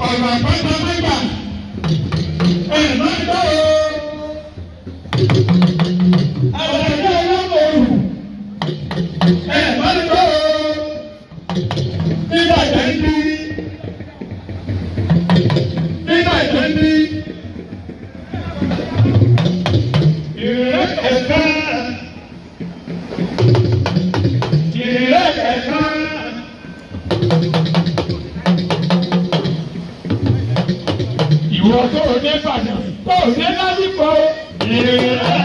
Ọ̀nà àpáta mẹ́ta ẹ̀ máa ń gbọ́ o. Àwọn ẹgbẹ́ ọlọ́mọ òrù ẹ̀ máa ń gbọ́ o. Nígbà ìjẹ́ ń bí. Nígbà ìjẹ́ ń bí. Ìrẹ́kẹ̀ká. Ìrẹ́kẹ̀ká. Ìwọ tó o dé Ìbàdàn tó o dé lásìkò. Ìrẹ́kẹ̀ká.